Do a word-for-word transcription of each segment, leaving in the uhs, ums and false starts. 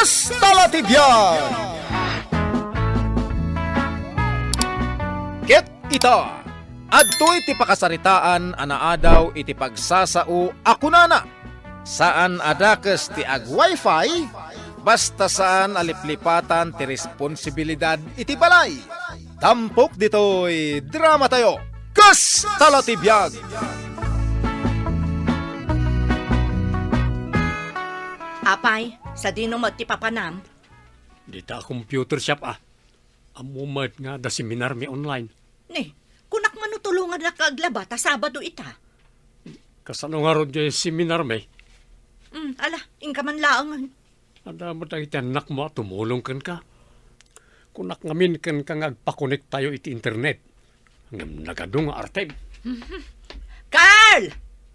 Kasta la ti biag! Ket ita, adtoy ti pakasaritaan a naadaw iti pagsasao a kunana, saan a dakes ti ag-wifi, basta saan a liplipatan ti responsibilidad iti balay. Tampok ditoy dramatayo, Kasta la ti biag! Apay, sadino met ti papanam? Dita computer shop, a. Ammo met nga adda seminarmi online. Ni, kunak man no tulongannak nga aglaba ta Sabado ita. Kasano ngarud diay seminarmi? Mm, ala, inka man laengen. Adda met dagiti annakmo a tumulong kenka. Kunak ngamin kenka nga agpakonektayo iti internet. Ngem nagadu nga artem. Carl!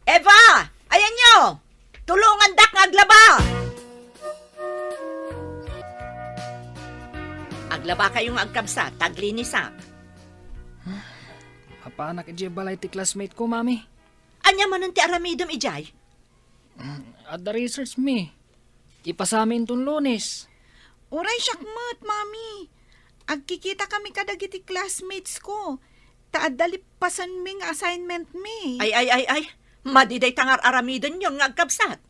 Eva! Ayanyo! Tulongandak nga aglaba! Aglabakayo nga agkabsat, ta aglinisak. Mapanak idiay balay ti classmate ko, Mami. Ania manen ti aramidem idiay? Mm, adda research mi. Ipasami inton Lunes. Uray siak met, Mami. Agkikitakami kadagiti classmates ko. Ta adda lippasenmi nga assignment mi. Ay, ay, ay, ay. Madi dayta nga ar-aramidenyon nga agkabsat.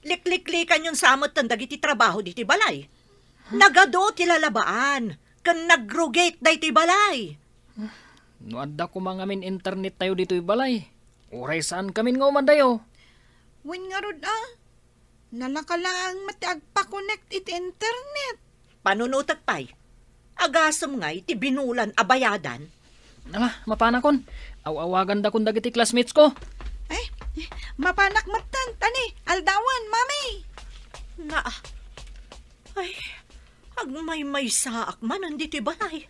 Likliklikanyon sa metten dagiti trabaho ditoy balay. Nagadu ti lalabaan, ken nagrugit daytoy balay. No adda koma ngamin internet tayo ditoy balay, uray saan kamin nga umadayo. Wen ngarud a, nalaka laeng met ti agpakonek iti internet. Panunotek pay. Agasem ngay ti binulan a bayadan? Ala, mapanakon. Aw-awagandakon dagiti classmates ko. Ay, mapanak metten, tani, aldawan, Mami. Na, ay, agmaymaysaak manen ditoy balay.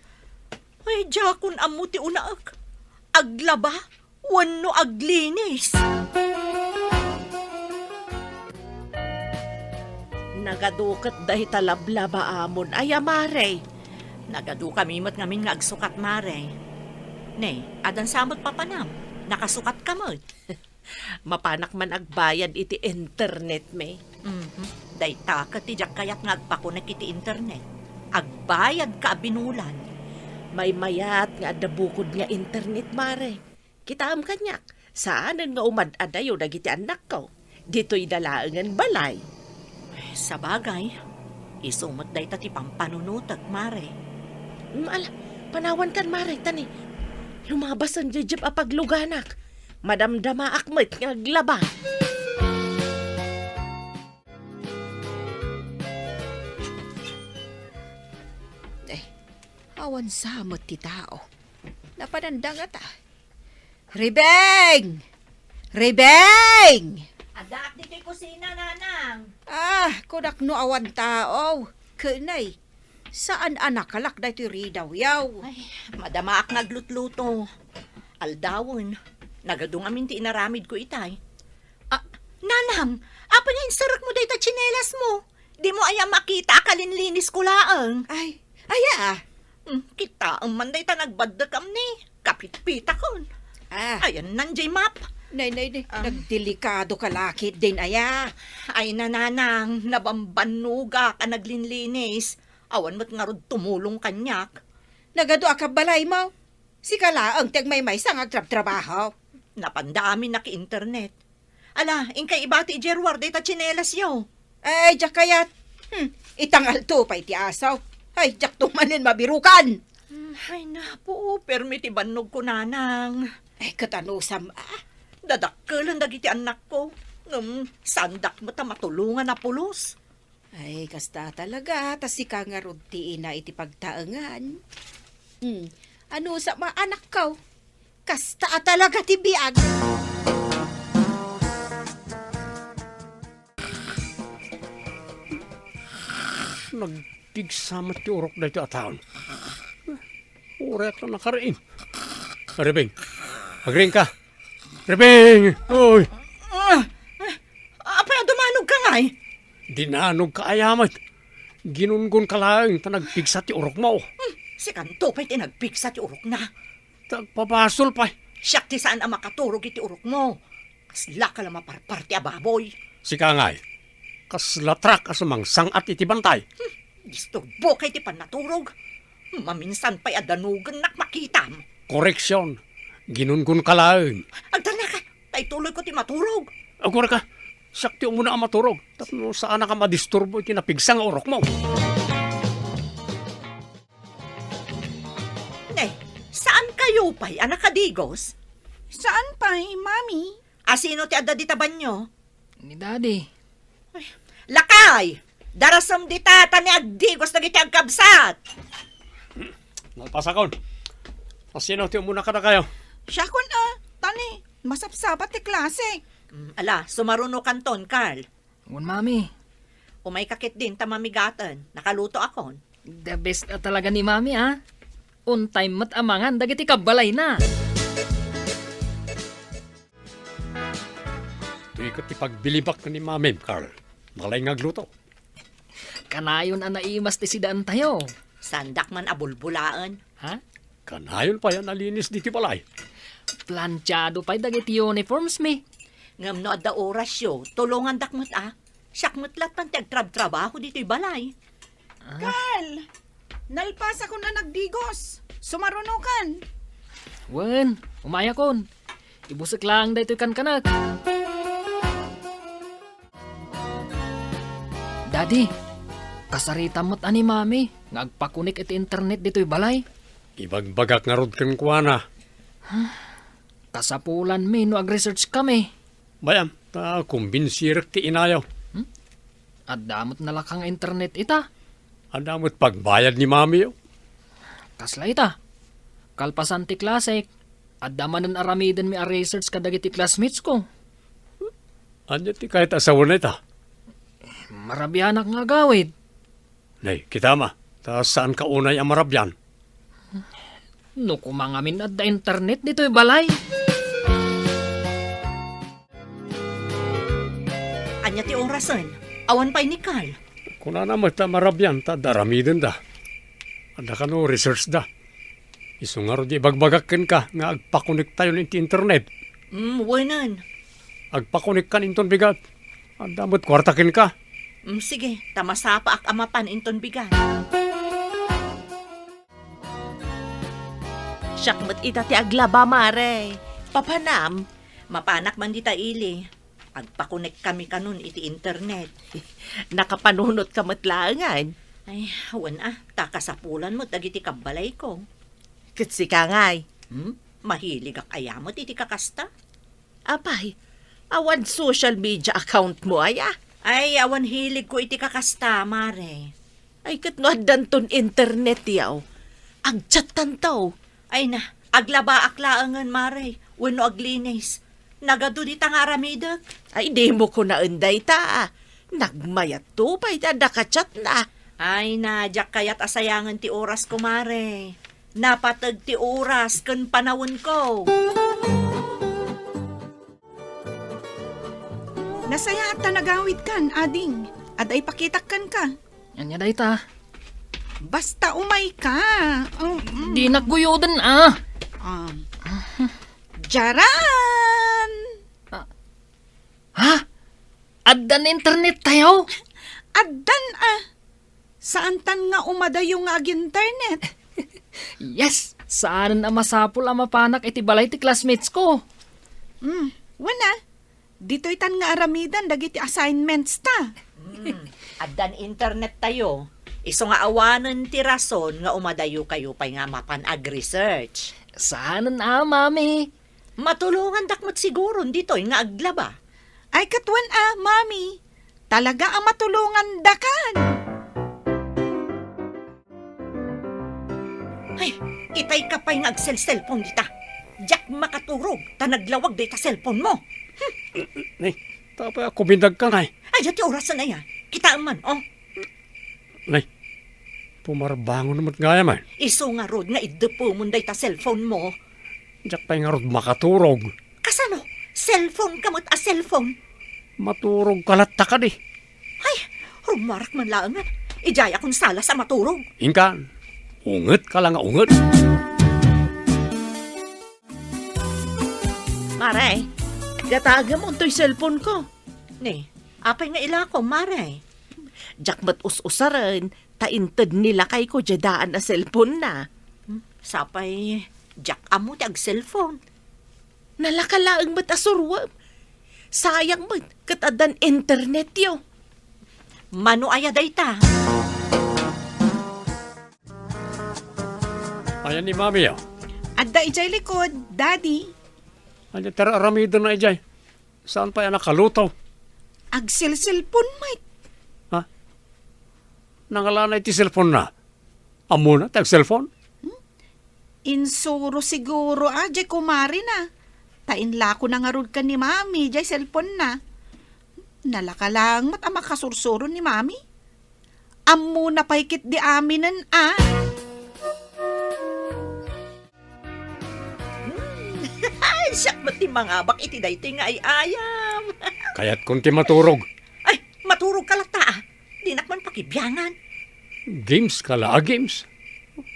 Ay, diakon ammo ti unaek. Aglaba wenno aglinis? Nagadu ket dayta lablabaamon aya, Mare? Nagadukami met ngamin nga agsukat, Mare. Ne, adda sa met papanam? Nakasukatka met? Mapanak man agbayad iti internet mi. Mhm. Dayta ket ti diak kayat nga agpakonek iti internet. Agbayadka a binulan. Maymayat nga adda bukod nga internet, Mare. Kitaem kaniak, saanen nga umad-adayo dagiti annakko. Ditoyda laengen balay. Sabagay, isu met dayta ti pampanunotek, Mare. Mm, ala, panawankan, Mare, tani. Lumabasen diay jeb a pagluganak. Madamdamaak met nga aglaba. Eh, awan sa met ti tao. Napananda ngata. Ribeng! Ribeng! Addaak ditoy kusina, Nanang. Ah, kunak no awan tao. Kenay, saan a nakalak daytoy ridawyaw? Ay, madamaak nga aglutluto. Aldawen, nagadu ngamin ti inaramidko itay. Ah, Nanang, apay nga inserrekmo dayta tsinelasmo? Dimo aya makita a kalinlinisko laeng? Ay, aya? Hmm, kitaem man dayta nagbaddekam ni kapitpitakon. Ah. Ayanna diay map. Nay, nay, nay. Ah. Nagdelikadoka la ketdin aya. Ay, Nanang, nabambannogak a naglinlinis. Awan met ngarud tumulong kaniak. Nagadu a kabalaymo? Sika laeng ti agmaymaysa nga agtrabtrabaho. Napanda amin a ki-internet. Ala, inkay ibati idiay ruar dayta tsinelasyo. Ay, diak kayat. Hmm, itangalto pay ti asaw. Ay, diakto manen mabirukan. Hmm, ay, napo, permi ti bannogko, Nanang. Ay, ket anusam, ah? Dadakkelen dagiti annakko. Ngem, saandak met a matulongan a pulos. Ay, kasta talaga, ta sika ngarud ti ina iti pagtaengan. Hmm, anusam a anakko? Kasta a talaga ti biag. Nagpigsa met ti urok daytoy a taon. Uray a nakariing. Ribeng, agriingka. Ribeng! Oy! Ah, ah, apay a dumanogka ngay? Dinanogka aya met. Ginungonka laeng ta nagpigsa ti urokmo. Hmm, sikanto pay ti nagpigsa ti urokna. Ta agpabasol pay. Siak ti saan a makaturog iti urokmo. Kaslaka la maparparti a baboy. Sika ngay, Kasla truck a sumangsang-at iti bantay. Disturbo kay ti pannaturog. Maminsan pay a danugennak makitam. Koreksion. Ginungon ka laeng. Agtalnaka, ta ituloy ko ti maturog. Agura ka, siak ti umuna a maturog. Tapno saanak a madisturbo iti napigsa nga urokmo. Ne, saan kayo pay a nakadigos? Saan pay, Mami? A sino ti adda dita banyo? Ni Daddy. Ay, lakay! Darasem dita, ta ni agdigos dagiti agkabsat! Nalpasakon. A sino ti umuna kadakayo? Siakon a, ta ni masapsapat ti klase. Mm, ala, sumarunokanton, Carl. Wen, Mami. Umayka ketdin ta mamigaten. Nakalutoakon. The best a talaga ni Mami, a. On time met a mangan dagiti kabbalayna. Toy ket ti pagbilibak ni Mamim, Carl. Malay nga agluto. Kanayon a naimas ti sidaentayo. Saandak man a bulbulaen. Ha? Kanayon pay a nalinis ditoy balay. Plantiado pay dagiti uniforms mi. Ngem no adda orasyo, tulongandak met a. Siak met lattan ti agtrabtrabaho ditoy balay. Ah. Carl! Nalpasakon a nagdigos. Sumarunokan. Wen, umayakon. Ibusek laeng daytoy kankanek. Daddy, kasaritam met a ni Mami nga agpakonek iti internet ditoy balay. Ibagbagak ngarud kenkuana. Kasapulanmi no agresearchkami. Bay-am, ta kumbinsirek ti inayo. Hmm? Adda met nalaka nga internet ita. Adda met pagbayad ni Mamiyo. Kasla ita. Kalpasan ti klasek, adda manen aramidenmi a research kadagiti classmatesko. Ania ti kayat a sawen ita? Marabianak nga agawid. Nay, kitam a, ta saanka unay a marabian. No koma ngamin adda internet ditoy balay. Ania ti orasen? Awan pay ni Carl. Kunana met a marabian ta adda aramidenda. Adda kano researchda. Isu ngarud ibagbagak kenka nga agpakonektayon iti internet. Mm, wenen. Agpakonekkan inton bigat. Adda met kuarta kenka. Mm, sige, ta masapaak a mapan inton bigat. Siak met ita ti aglaba, Mare. Papanam? Mapanak man dita ili. Agpakonekkami kanon iti internet. Nakapanunotka met laengen. Ay, wen a, ta kasapulan met dagiti kabbalayko. Ket sika ngay? Hmm? Mahiligak aya met iti kakasta? Apay, awan social media account mo aya? Ay, awan hiligko iti kakasta, Mare. Ay, ket no addanton internet yaw, agchattanto. Ay na, aglabaak laengen, Mare, wenno aglinis. Nagadu dita nga aramidek. Ay, dimo kunaen dayta. Nagmayatto pay ti adda ka-chatna. Ay na, diak kayat a sayangen ti orasko, Mare. Napateg ti oras ken panawenko. Nasayaat ta nagawidkan, ading. Adda ipakitak kenka. Ania dayta? Basta umayka. Oh, mm. Dinak guyoden, ah. Um, diaran! Ah. Ha? Addan internet tayo? Addan, ah. Saantan nga umadayo nga ag-internet? Yes! Saanen a masapul a mapanak iti balay ti classmates ko. Hmm, wen a, ditoytan nga aramiden dagiti assignments ta. Hmm, addan internet tayo. Isu nga awanen ti rason nga umadayo kayo pay nga mapan ag-research. Saanen a, Mami. Matulongandak met siguron ditoy nga aglaba. Ay, ket wen a, Mami. Talaga a matulongandakan. Ay, itay ka pay nga agselselpon dita. Diak makaturog ta naglawag dayta selpon mo. Nay, tapay a kumindag ka, nay. Ay, ti orasen aya. Kitaem man, oh. Nay, pumarbangon met gayam, eh. Isu ngarud nga iddepemon dayta cellphone mo. Diak pay ngarud makaturog. Kasano? Cellphone ka met a cellphone? Maturog ka latta kadi. Ay, rumarak man laengen. Idiayakon salas a maturog. Inkan, unget ka la nga unget. Mare, gatagem untoy cellphone ko. Ne, Apay nga ilako, Mare? Diak met us-usaren, ta inted ni lakayko diay daan a cellphone-na. Hmm, sapay, diak ammo ti ag-cellphone. Nalaka laeng met a suroem. Sayang met, ket addan internetyo. Mano aya dayta? Ayan ni Mami, ah. Adda idiay likod, Daddy. Ania ti ar-aramidenna idiay? Saan pay a nakaluto? Agselselpon met. Ha? Nangalana iti cellphone-na? Ammona ti agselpon? Hmm? Insuro siguro a diay kumarina. Ta inlakona ngarud ken ni Mami diay cellphone-na. Nalaka laeng met a makasursuro ni Mami. Ammona pay ketdi aminen a. Hmm. Siak met ti mangabak iti daytoy nga ay-ayam. Kayatkon ti maturog. Ay, maturog ka latta, ah. Dinak man pakibiangan. Games ka la a games.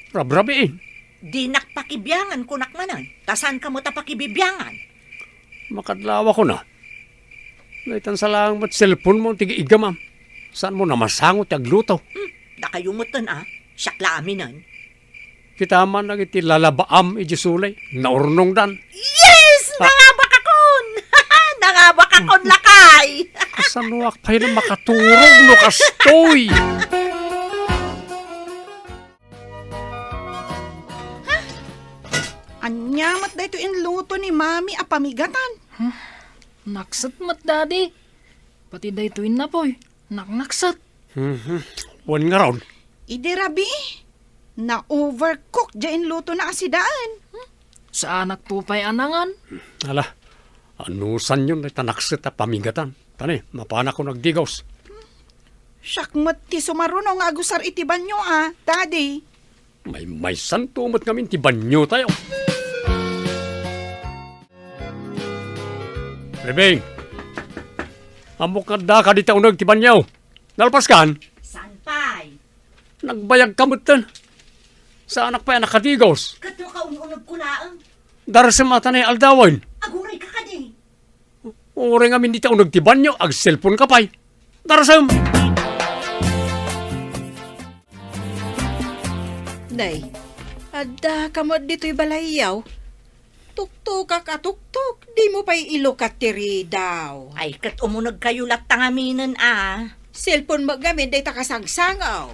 Rabrabiin. Dinak pakibiangan, kunak manen. Ta saan ka met a pakibibiangan? Makadlawakon a. Daytan sa laeng met cellphone-mo ti igamam. Saanmo namasango ti agluto? Hmm, dakayo metten a. Siak la aminen. Kitaem man dagiti lalabaam idiay suley, naurnongdan. Yes! Ah. Nangabakakon! Nangabakakon, lakay! Kasanoak pay la makaturog no kastoy? Ha? Ania met daytoy inluto ni Mami a pamigatan? Hmm, nakset met, Daddy. Pati daytoy innapoy, naknakset. Mhm. Wen ngarud? Idi rabii, na-overcook diay inlutona a sidaen. Hmm? Saanakto pay a nangan. Ala, anusanyon dayta nakset a pamigatan. Tani, mapanakon agdigos. Siak met ti sumaruno nga agusar iti banio a, Daddy. Maymaysanto met ngamin ti baniotayo. Rebeng, ammok nga addaka dita uneg ti banio. Nalpaskan? Saan pay? Nagbayagka metten. Saanak pay a nakadigos. Ket no kaun-unegko laeng? Darsem a ta nay aldawen. Aguray ka kadi. Uray ngamin dita uneg ti banio, agselpon ka pay. Darsem! Nay, adda ka met ditoy balayyo. Tuktokak a tuktok, dimo pay ilukat ti ridaw. Ay, ket umunegkayo latta ngaminen a. Selpon met ngamin dayta kasangsangaw.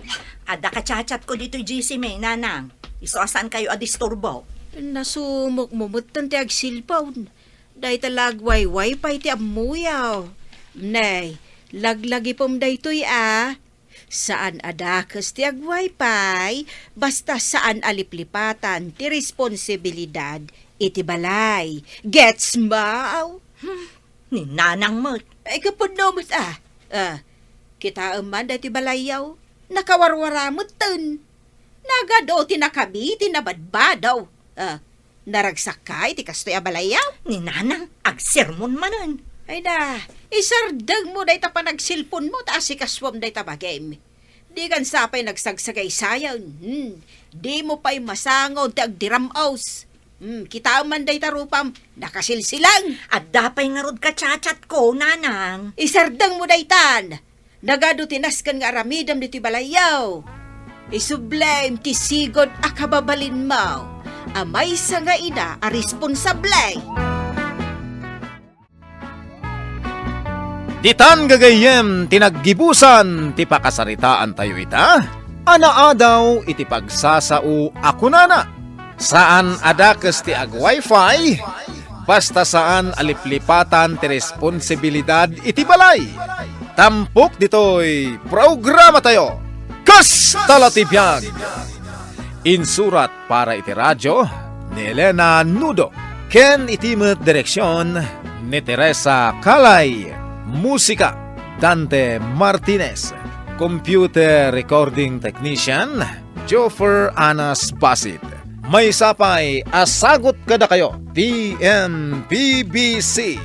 Adda ka chat-chat ko ditoy G C M, nanang. Isu a saankayo a disturbo. Nasumok mo metten ti agselpon. Dayta la agwaywaay pay ti ammoyo. Nay, laglagipem daytoy a. Saan a dakes ti agwaypay, basta saan a liplipatan ti responsibilidad iti balay. Gets mo? Hmm, ni nanang met. Ay, kapudno met a. Ah, kitaem man daytoy balayyo. Nakawarwara metten. Nagadu ti nakabi ti nabadbado. Ah, Naragsak ka iti kastoy a balayyo? Ni nanang, agsermon manen. Ay da, isardengmo dayta panagselponmo ta asikasuem dayta bagim. Dikan sa pay nagsagsagaysayan. Hmm. Dimo pay masangon ti agdiram-os. Hmm, kitaem man dayta rupam, nakasilsilang. Adda pay ngarud ka chat-chat ko, nanang. Isardengmo daytan. Nagadu ti nasken nga aramidem ditoy balayyo. Isublem ti sigud a kababalinmo a maysa nga ina a responsable. Ditan gagayyem ti naggibusan ti pakasaritaantayo ita a naadaw iti pagsasao a kunana, saan a dakes ti ag-wifi, basta saan a liplipatan ti responsibilidad iti balay. Tampok ditoy programatayo, Kasta la ti biag! Insurat para iti radio ni Elena Nudo, ken iti met direksion ni Teresa Calay. Musika, Dante Martinez. Computer recording technician, Joffer Anas Basit. Maysa pay a sagut kadakayo ti M P B C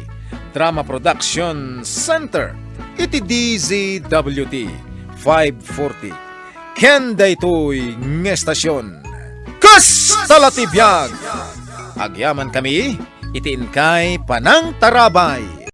Drama Production Center iti D Z W T five forty. Ken daytoy nga estasion, Kasta la ti biag! Agyamankami iti inkay panangtarabay.